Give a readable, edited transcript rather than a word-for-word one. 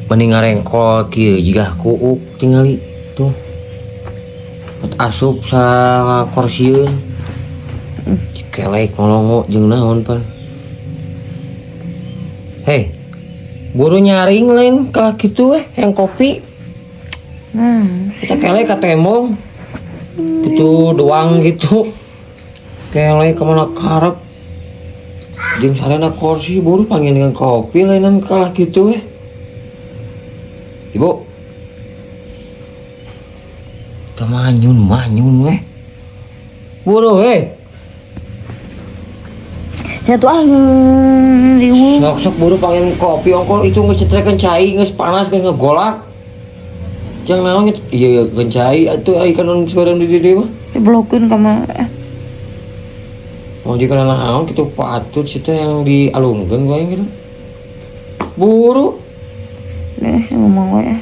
Mending ngarengkol kieu jiga kuuk tingali tuh. Asup sa korsieun. Kelek ngolongo jeung naon pan. Hei, buru nyaring lain kalah kitu eh yang kopi. Kita kelek ka tembong. Gitu doang gitu. Kelek kemana karep. Jeung sarena kursi buru panggil dengan kopi lainan kalah gitu eh. Ibu. Kita manyun manyun weh. Buru eh. Satu ah ribu. Sok sok buru panggil kopi ongko itu ngecetrekeun cai geus panas geus ngegolak. Jangan naon gitu. Iya iya keun cai atuh ai kan sebarang di dieu mah. Diblokin kamar. Mau jika naon gitu patut sih teh yang dialungkeun gua gitu. Buru. Nih saya ngomong gue ya.